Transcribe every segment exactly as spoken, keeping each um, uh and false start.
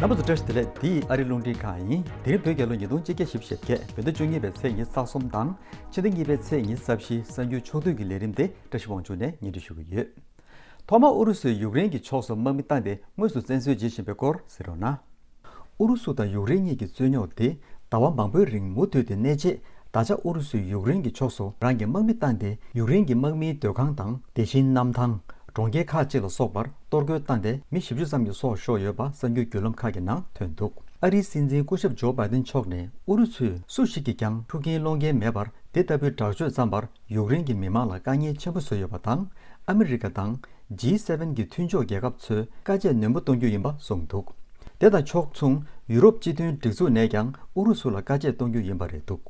རྣམ་པ་ཚོ་བཀྲ་ཤིས་བདེ་ལེགས། འདི་ཨ་རི་རླུང་འཕྲིན་ཁང་ཡིན། དེ་རིང་བོད་རྒྱལ་ལོ་ཉིས་སྟོང་ཆིག་བརྒྱ་བཞི་བཅུ་ཞེ་བརྒྱད། བོད་ཟླ་བཅུ་གཉིས་པའི་ཚེས་ཉི་ཤུ་རྩ་གསུམ་དང་། ཕྱི་ཟླ་གཉིས་པའི་ཚེས་ཉི་ཤུ་རྩ་བཞི། གསར་འགྱུར་ཕྱོགས་བསྡུས་ཀྱི་ལས་རིམ་དེ་བཀྲ་ཤིས་དབང་ཕྱུག་ནས་སྙན་སྒྲོན་ཞུ་གི་ཡོད། ཐོག་མར་ཨུ་རུ་སུས་ཡུཀ་རེན་གྱི་ཕྱོགས་སུ་དམག་མི་བཏང་སྟེ་དངོས་སུ་བཙན་འཛུལ་བྱེད་བཞིན་པའི་སྐོར་གཟིགས་རོགས་གནང་། ཨུ་རུ་སུ་དང་ཡུཀ་རེན་གཉིས་ཀྱི་རྩོད་རྙོག་དེ་ཟླ་བ་མང་པོའི་རིང་མུ་མཐུད་དེ་གནས་རྗེས། ད་ཆ་ཨུ་རུ་སུས་ཡུཀ་རེན་གྱི་ཕྱོགས་སུ་རང་གི་དམག་མི་བཏང་སྟེ། ཡུཀ་རེན་གྱི་དམག་མིའི་སྡོད་ཁང་དང་། དེ་བཞིན་གནམ་ཐང་། གྲོང་ཁྱེར་ཁག་ཅིག་ལ་སོགས་པར་གཏོར་རྒོལ་བཏང་སྟེ། མི་བཞི་བཅུ་ཙམ་གྱི་སྲོག་ཤོར་ཡོད་པ་གསར་འགྱུར་བརྒྱུད་ལམ་ཁག་གི་ནང་ཐོན་འདུག་ཨ་རིའི་སྲིད་འཛིན་སྐུ་ཞབས་ཇོ་བྷའི་ཏིན་མཆོག་ནས། ཨུ་རུ་སུས་སུ་ཞིག་གིས་ཀྱང་འཁྲུག་རྐྱེན་སློང་མཁན་མེད་པར། དེ་ལྟ་བུའི་དྲག་སྤྱོད་བརྩམས་པར་ཡུཀ་རེན་གྱི་མི་མང་ལ་དཀའ་ངལ་ཆེན་པོ་བཟོས་ཡོད་པ་དང་། ཨ་མི་རི་ཀ་དང་ཇི་སེ་བེན་གྱི་མཐུན་ཕྱོགས་རྒྱལ་ཁབ་ཚོས་དཀའ་སྤྱད་ནན་པོ་གཏོང་རྒྱུ་ཡིན་པ་གསུངས་འདུག་དེ་དང་ཕྱོགས་མཚུངས། ཡུ་རོབ་སྤྱི་མཐུན་སྒྲིག་འཛུགས་ནས་ཀྱང་ཨུ་རུ་སུ་ལ་དཀའ་སྤྱད་གཏོང་རྒྱུ་ཡིན་པ་རེད་འདུག་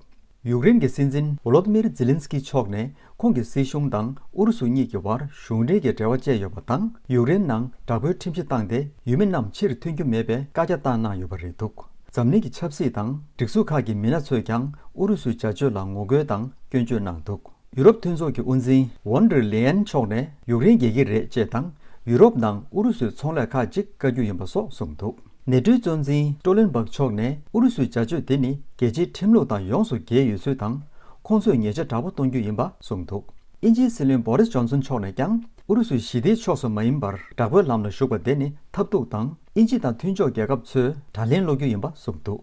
ཡུཀ་རེན་གྱི་སྲིད་འཛིན་ཝོ་ལོ་ཏི་མིར་ཛེ་ལིན་སི་ཀི་མཆོག་ནས། ཁོང་གི་སྲིད་གཞུང་དང་ཨུ་རུ་སུ་གཉིས་ཀྱི་བར་གཞུང་འབྲེལ་གྱི་འབྲེལ་བ་བཅད་ཡོད་པ་དང་། ཡུཀ་རེན་ནང་དྲག་པོའི་ཁྲིམས་གཞི་བཏང་སྟེ། ཡུལ་མི་རྣམས་ཕྱིར་ཐོན་རྒྱུ་མེད་པའི་བཀའ་རྒྱ་བཏང་གནང་ཡོད་པ་རེད་འདུག་འཛམ་གླིང་གི་ཆབ་སྲིད་དང་སྒྲིག་འཛུགས་ཁག་གི་མི་སྣ་ཚོས་ཀྱང་ཨུ་རུ་སུའི་བྱ་སྤྱོད་ལ་ངོ་རྒོལ་དང་སྐྱོན་བརྗོད་གནང་འདུག་ཡུ་རོབ་མཐུན་ཚོགས་ཀྱི་དབུ་འཛིན་ཝོན་ཌར་ལེ་ཡན་མཆོག་ནས། ཡུཀ་རེན་རྒྱལ་གྱི་རེད་ཅེས་དང་། ཡུ་རོབ་ནང་ཨུ་རུ་སུའི་ཚོང་ལས་ཁག་ཅིག་བཀག་རྒྱུ་ཡིན་པ་སོགས་གསུངས་འདུག་ནེ་ཊོའི་གཙོ་འཛིན་སྟོ་ལན་སྦག་མཆོག་ནས། ཨུ་རུ་སུའི་བྱ་སྤྱོད་དེ་ནི་རྒྱལ་སྤྱིའི་ཁྲིམས་ལུགས་དང་ཡོངས་སུ་འགལ་ཡོད་ཚུལ་དང་། ཁོང་ཚོས་ཉེས་ཆད་དྲག་པོ་གཏོང་རྒྱུ་ཡིན་པ་གསུངས་འདུག་དབྱིན་ཇིའི་སྲིད་བློན་བོ་རིས་ཇོན་སན་མཆོག་ནས་ཀྱང་། ཨུ་རུ་སུའི་ཞི་བདེའི་ཕྱོགས་སུ་མ་ཡིན་པར་དྲག་པོའི་ལམ་ལ་ཞུགས་པ་དེ་ནི་ཐབས་སྡུག་དང་། དབྱིན་ཇི་དང་མཐུན་ཕྱོགས་རྒྱལ་ཁབ་ཚོས་དགྲ་ལན་སློག་རྒྱུ་ཡིན་པ་གསུངས་འདུག་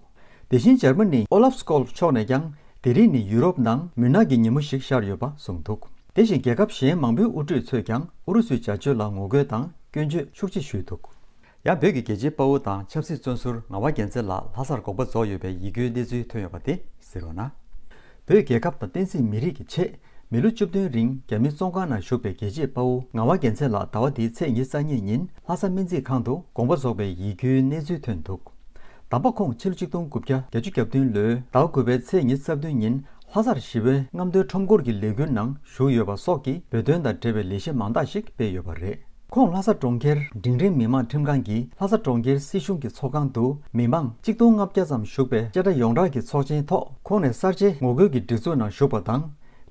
དེ་བཞིན་འཇར་མ་ནིའི་ཨོ་ལབ་སྐོལ་མཆོག་ནས་ཀྱང་། དེ་རིང་ནི་ཡུ་རོབ་ནང་མུན་ནག་གི་ཉིན་མོ་ཞིག་ཤར་ཡོད་པ་གསུངས་འདུག་དེ་བཞིན་རྒྱལ་ཁབ་གཞན་མང་པོའི་དབུ་ཁྲིད་ཚོས་ཀྱང་ཨུ་རུ་སུའི་བྱ་སྤྱོད་ལ་ངོ་རྒོལ་དང་སྐྱོན་བརྗོད་ཤུགས་ཆེ་ཞུས་འདུག་ཡང་བོད་ཀྱི་རྒྱལ་གཅེས་དཔའ་བོ་དང་ཆབ་སྲིད་བཙོན་ཟུར་ངག་དབང་རྒྱལ་མཚན་ལགས་ལྷ་སར་དགོངས་པ་རྫོགས་ཡོད་པའི་ཡིད་སྐྱོའི་གནས་ཚུལ་ཐོན་ཡོད་པ་དེ་གཟིགས་རོགས་གནང་། བོད་རྒྱལ་ཁབ་དང་བསྟན་སྲིད་མི་རིགས་ཀྱི་ཆེད། མི་ལོ་བཅུ་བདུན་རིང་རྒྱ་མིའི་བཙོན་ཁང་ནང་བཞུགས་པའི་རྒྱལ་གཅེས་དཔའ་བོ་ངག་དབང་རྒྱལ་མཚན་ལགས་ཟླ་བ་འདིའི་ཚེས་ཉི་ཤུ་རྩ་གཉིས་ཉིན་ལྷ་ས་སྨན་རྩིས་ཁང་དུ་དགོངས་པ་རྫོགས་པའི་ཡིད་སྐྱོའི་གནས་ཚུལ་ཐོན་འདུག་དམ་པ་ཁོང་ཕྱི་ལོ་ཆིག་སྟོང་དགུ་བརྒྱ་བརྒྱད་ཅུ་གྱ་བདུན་ལོའི་ཟླ་བ་དགུ་པའི་ཚེས་ཉི་ཤུ་རྩ་བདུན་ཉིན་ལྷ་སར་ཞི་བའི་རྔམ་སྟོན་ཁྲོམ་སྐོར་གྱི་ལས་འགུལ་ནང་ཞུགས་ཡོད་པ་སོགས་ཀྱི་བོད་དོན་དང་འབྲེལ་བའི་ལས་གཞི་མང་དག་ཞིག་སྤེལ་ཡོད་པ་རེད། ཁོང་ལྷ་ས་གྲོང་ཁྱེར་འབྲིང་རིམ་མི་དམངས་ཁྲིམས་ཁང་གིས་ལྷ་ས་གྲོང་ཁྱེར་སྲིད་གཞུང་གི་ཚོགས་ཁང་དུ་མི་མང་ཆིག་སྟོང་ལྔ་བརྒྱ་ཙམ་བཞུགས་པའི་བཅད་ཁྲ་ཡོངས་བསྒྲགས་ཀྱི་ཚོགས་ཆེན་ཐོག་ཁོང་ནས་གསར་བརྗེའི་ངོ་རྒོལ་གྱི་སྒྲིག་འཛུགས་ནང་ཞུགས་པ་དང་།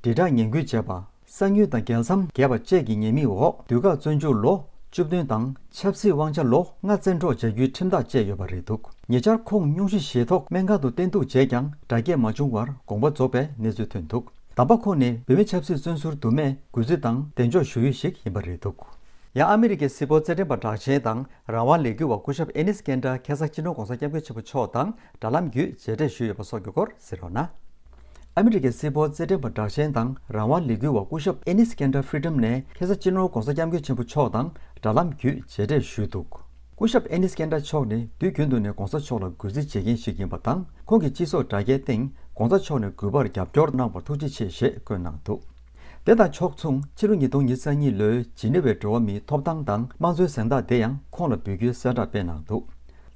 དྲིལ་བསྒྲགས་ངན་སྐུལ་བྱས་པ། གསང་ཉུལ་དང་རྒྱལ་མཚམས་བརྒལ་བ་བཅས་ཀྱི་ཉེས་དམིགས་འོག་དུས་བཀག་བཙོན་འཇུག་ལོ་བཅུ་བདུན་དང་ཆབ་སྲིད་དབང་ཆ་ལོ་ལྔ་བཙན་འཕྲོག་བྱ་རྒྱུའི་ཁྲིམས་ཐག་བཅད་ཡོད་པ་རེད་འདུག་ཉེ་ཆར་ཁོང་སྙུང་གཞི་བཞེས་ཐོག་སྨན་ཁང་དུ་བསྟེན་གཏུགས་བྱས་ཀྱང་། འདྲ་སྐྱེད་མ་བྱུང་བར་དགོངས་པ་རྫོགས་པའི་གནས་ཚུལ་ཐོན་འདུག་དམ་པ་ཁོང་ནི་བོད་མི་ཆབ་སྲིད་བཙོན་ཟུར་དུ་མས་གུས་བརྩི་དང་གདེང་འཇོག་ཞུ་ཡུལ་ཞིག་ཡིན་པ་རེད་འདུག་ཡང་ཨ་མི་རི་ཀའི་སྲིད་ཕོ་རྩེད་འགྲན་པ་གྲགས་ཅན་དང་རང་དབང་ལས་འགུལ་བ་སྐུ་ཞབས་ཨེ་ནིས་ཀེན་ཌར་ཁ་སང་སྤྱི་ནོར་༸གོང་ས་༸སྐྱབས་མགོན་ཆེན་པོ་མཆོག་དང་དྲ་ལམ་བརྒྱུད་མཇལ་འཕྲད་ཞུས་ཡོད་པ་སོགས་ཀྱི་སྐོར་གཟིགས་རོགས་གནང་། ཨ་མི་རི་ཀའི་སྲིད་ཕོ་རྩེད་འགྲན་པ་གྲགས་ཅན་དང་རང་དབང་ལས་འགུལ་བ་སྐུ་ཞབས་ཨེ་ནིས་ཀེན་ཌར་ཧྥི་རི་ཌམ་ནས་ཁ་སང་སྤྱི་ནོར་༸གོང་ས་༸སྐྱབས་མགོན་ཆེན་པོ་མཆོག་དང་དྲ་ལམ་བརྒྱུད་མཇལ་འཕྲད་ཞུས་འདུག་སྐུ་ཞབས་ཨེ་ནིས་ཀེན་ཌར་མཆོག་ནི་དུས་རྒྱུན་དུ་ནས་༸གོང་ས་མཆོག་ལ་གུས་བརྩི་བྱེད་མཁན་ཞིག་ཡིན་པ་དང་། ཁོང་གི་སྤྱི་ཚོགས་དྲ་རྒྱའི་སྟེང་༸གོང་ས་མཆོག་ནས་གུས་པར་རྒྱབ་སྐྱོར་གནང་བར་ཐུགས་རྗེ་ཆེ་ཞེས་བཀོད་གནང་འདུག་དེ་དང་ཕྱོགས་མཚུངས། ཕྱི་ལོ་ཉིས་སྟོང་ཉེར་གཉིས་ལོའི་ཇི་ནི་ཝའི་འགྲོ་བ་མིའི་ཐོབ་ཐང་དང་དམངས་གཙོའི་གཟེངས་རྟགས་དེ་ཡང་ཁོང་ལ་འབུལ་རྒྱུའི་གསལ་བསྒྲགས་སྤེལ་གནང་འདུག་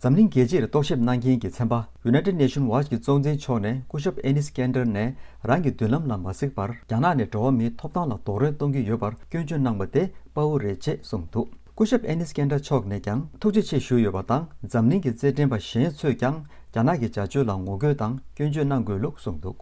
འཛམ་གླིང་རྒྱལ་སྤྱིར་རྟོག་ཞིབ་གནང་མཁན་གྱི་ཚན་པ་United Nations Watch གི་གཙོ་འཛིན་མཆོག་ནས་སྐུ་ཞབས་ཨེ་ནིས་ཀེན་ཌར་ནས་རང་གི་མདུན་ལམ་ལ་མ་གཟིགས་པར་རྒྱ་ནག་ནས་འགྲོ་བ་མིའི་ཐོབ་ཐང་ལ་རྡོག་རོལ་གཏོང་གི་ཡོད་པར་སྐྱོན་བརྗོད་གནང་བ་དེ་དཔའ་བོ་རེད་ཅེས་གསུངས་འདུག་སྐུ་ཞབས་ཨེ་ནིས་ཀེན་ཌར་མཆོག་ནས་ཀྱང་ཐུགས་རྗེ་ཆེ་ཞུས་ཡོད་པ་དང་། འཛམ་གླིང་གི་རྩེད་འགྲན་པ་གཞན་ཚོས་ཀྱང་རྒྱ་ནག་གི་བྱ་སྤྱོད་ལ་ངོ་རྒོལ་དང་སྐྱོན་བརྗོད་གནང་དགོས་ལུགས་གསུངས་འདུག་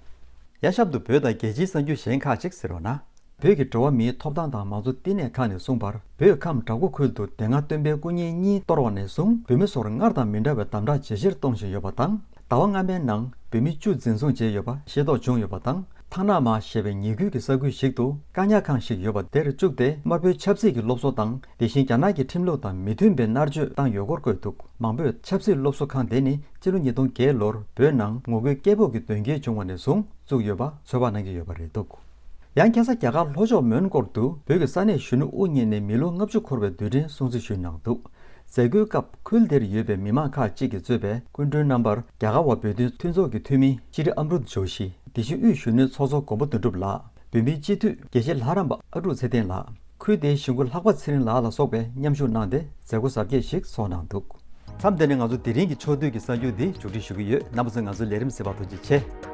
ཡང་གཤམ་དུ་བོད་དང་རྒྱལ་སྤྱིའི་གསར་འགྱུར་གཞན་ཁག་ཅིག་གཟིགས་རོགས་གནང་། བོད་ཀྱི་འགྲོ་བ་མིའི་ཐོབ་ཐང་དང་མང་གཙོ་བསྟི་གནས་ཁང་ནས་གསུངས་པར། བོད་ཁམས་བྲག་འགོ་ཁུལ་དུ་དེ་སྔ་སྟོན་པའི་སྐུ་བརྙན་གཉིས་གཏོར་བ་ནས་བཟུང་། བོད་མི་ཚོར་སྔར་དང་མི་འདྲ་བའི་དམ་དྲག་ཇེ་ཆེར་གཏོང་བཞིན་ཡོད་པ་དང་། ཟླ་བ་སྔ་མའི་ནང་བོད་མི་བཅུ་འཛིན་བཟུང་བྱས་ཡོད་པ་ཤེས་རྟོགས་བྱུང་ཡོད་པ་དང་། ཐང་ནག་མ་ཞེས་པའི་ཉེ་ཁུལ་གྱི་ས་ཁུལ་ཞིག་ཏུ་བཀག་ཉར་ཁང་ཞིག་ཡོད་པ་དེར་བཅུག་སྟེ། དམར་པོའི་ཆབ་སྲིད་ཀྱི་སློབ་གསོ་དང་། དེ་བཞིན་རྒྱ་ནག་གི་ཁྲིམས་ལུགས་དང་མི་མཐུན་པའི་མནར་གཅོད་བཏང་ཡོད་སྐོར་བཀོད་འདུག་མང་པོས་ཆབ་སྲིད་སློབ་གསོ་ཁང་དེ་ནི་སྤྱི་ལོ་ཉིས་སྟོང་བརྒྱད་ལོར་བོད་ནང་ངོ་རྒོལ་སྐད་འབོད་ཀྱི་དོན་རྐྱེན་བྱུང་བ་ནས་བཟུང་བཙུགས་ཡོད་པ་ཚོད་དཔག་གནང་གི་ཡོད་པ་རེད་འདུག་ཡང་ཁ་སང་རྒྱ་གར་ལྷོ་ཕྱོགས་མོན་གྷོར་དུ་བོད་ཀྱི་ས་གནས་གཞོན་ནུ་དབུ་བརྙེས་ནས་མི་ལོ་ལྔ་བཅུ་འཁོར་བའི་དུས་དྲན་སྲུང་བརྩི་ཞུས་གནང་འདུག་མཛད་སྒོའི་སྐབས་ཁུལ་དེར་ཡོད་པའི་མི་མང་ཁག་ཅིག་གིས་གཙོས་པའི་སྐུ་མགྲོན་རྣམ་པར་རྒྱ་གར་བ་བོད་དོན་མཐུན་ཚོགས་ཀྱི་འཐུས་མི་ཤྲི་ཨམ་རུ་ཇོ་ཤི། དེ་བཞིན་དབུས་གཞོན་ནུའི་ཚོགས་གཙོ་མགོན་པོ་དོན་གྲུབ་ལགས། བོད་མིའི་སྤྱི་འཐུས་དགེ་བཤེས་ལྷ་རམས་པ་ཨ་ཀྲུག་ཚེ་བརྟན་ལགས། ཁུལ་དེའི་གཞིས་འགོ་ལྷག་པ་ཚེ་རིང་ལགས་ལ་སོགས་པས་མཉམ་ཞུགས་གནང་སྟེ་མཛད་སྒོ་གཟབ་རྒྱས་ཤིག་ཚོགས་གནང་འདུག་མཚམས་འདི་ནས་ང་ཚོ་དེ་རིང་གི་ཕྱོགས་བསྡུས་ཀྱི་གསར་འགྱུར་འདི་མཇུག་སྒྲིལ་ཞུ་གི་ཡོད། རྣམ་པ་ཚོས་ང་ཚོའི་ལས་རིམ་གཟིགས་པར་ཐུགས་རྗེ་ཆེ།